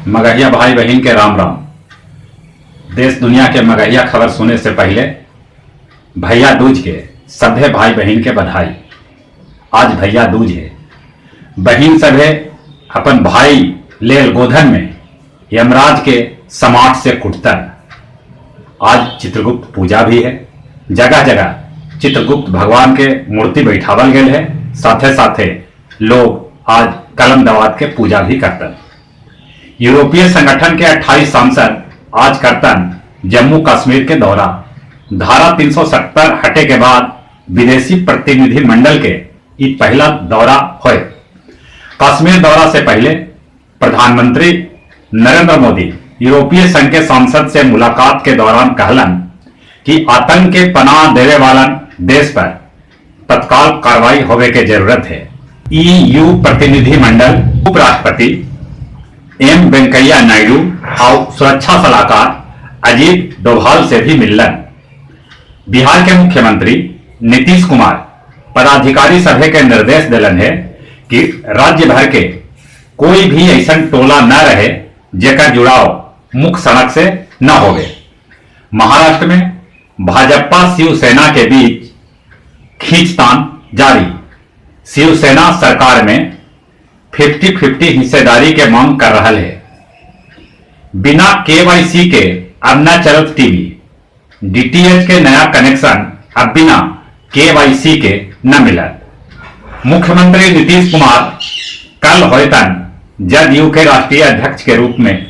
मगहिया भाई बहन के राम राम। देश दुनिया के मगहिया खबर सुने से पहले भैया दूज के सभे भाई बहन के बधाई। आज भैया दूज है। बहन सभे अपन भाई लेल गोधन में यमराज के समाट से कुटतन। आज चित्रगुप्त पूजा भी है। जगह जगह चित्रगुप्त भगवान के मूर्ति बैठावल गेल है। साथे साथे लोग आज कलम दवात के पूजा भी करतन। यूरोपीय संगठन के 28 सांसद आज करतन जम्मू कश्मीर के दौरा। धारा 370 हटे के बाद विदेशी प्रतिनिधि मंडल के ई पहला दौरा होए। कश्मीर दौरा से पहले प्रधानमंत्री नरेंद्र मोदी यूरोपीय संघ के सांसद से मुलाकात के दौरान कहलन कि आतंक के पनाह देवे वालन देश पर तत्काल कार्रवाई होवे के जरूरत है। ईयू प्रतिनिधि मंडल उपराष्ट्रपति एम वेंकैया नायडू और सुरक्षा सलाहकार अजीत डोभाल से भी मिलन। बिहार के मुख्यमंत्री नीतीश कुमार पदाधिकारी सभा के निर्देश दिलन है कि राज्य भर के कोई भी ऐसा टोला न रहे जेकर जुड़ाव मुख्य सड़क से न होवे। महाराष्ट्र में भाजपा शिवसेना के बीच खींचतान जारी। शिवसेना सरकार में 50-50 हिस्सेदारी के मांग कर रहा है। बिना केवाईसी के अब न चलत टीवी। डीटीएच के नया कनेक्शन अब बिना केवाईसी के न मिलत। मुख्यमंत्री नीतीश कुमार कल होयतन जदयू के राष्ट्रीय अध्यक्ष के रूप में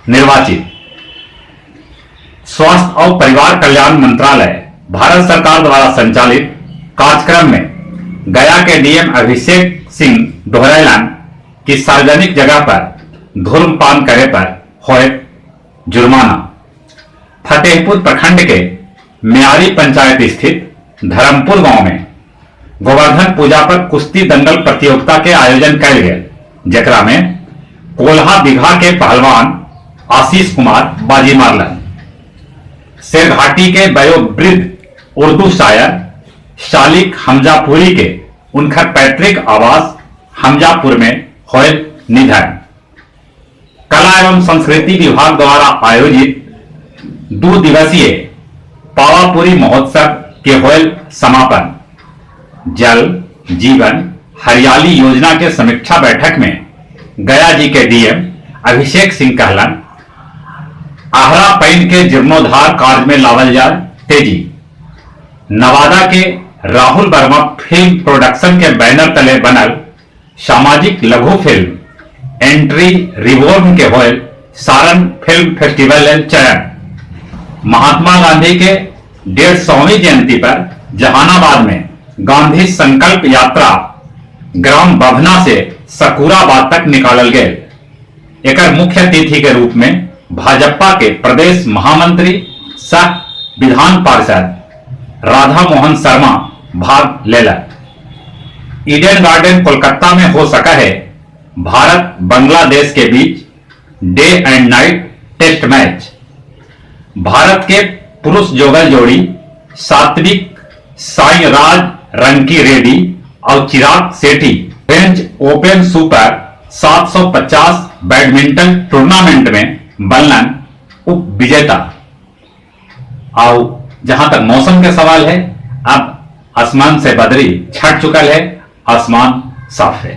निर्वाचित। स्वास्थ्य और परिवार कल्याण मंत्रालय, भारत सरकार द्वारा संचालित कार्यक्रम में गया के डीएम अभिषेक सिंह दोहरैलन कि सार्वजनिक जगह पर धूम्रपान करे पर होए जुर्माना। फतेहपुर प्रखंड के म्यारी पंचायत स्थित धर्मपुर गांव में गोवर्धन पूजा पर कुश्ती दंगल प्रतियोगिता के आयोजन कयल गेल, जेकरा में कोल्हा बिघा के पहलवान आशीष कुमार बाजी मारलन। शेरघाटी के वयोवृद्ध उर्दू शायर शालिक हमजापुरी के उनकर पैतृक आवास हमजापुर में होए निधन। कला एवं संस्कृति विभाग द्वारा आयोजित 2 दिवसीय पावापुरी महोत्सव के होयल समापन। जल जीवन हरियाली योजना के समीक्षा बैठक में गया जी के डीएम अभिषेक सिंह कहलन, आहरा पैन के जीर्णोद्धार कार्य में लावल जाए तेजी। नवादा के राहुल वर्मा फिल्म प्रोडक्शन के बैनर तले बनल सामाजिक लघु फिल्म एंट्री रिवॉर्म के होयल सारण फिल्म फेस्टिवल लेल चयन। महात्मा गांधी के 150वीं जयंती पर जहानाबाद में गांधी संकल्प यात्रा ग्राम बभना से सकूराबाद तक निकालल गेल। एकर मुख्य अतिथि के रूप में भाजपा के प्रदेश महामंत्री सह विधान पार्षद राधा मोहन शर्मा भाग लेलन। ईडन गार्डन, कोलकाता में हो सका है भारत बांग्लादेश के बीच day and night test match. Bharat के पुरुष जोगल जोड़ी सात्विक साईराज रंकी रेड्डी और Chirag Shetty French Open super 750 badminton tournament में बनलन उप विजेता। और जहां तक मौसम के सवाल है, अब आसमान से बदरी छट चुकल है, आसमान साफ है।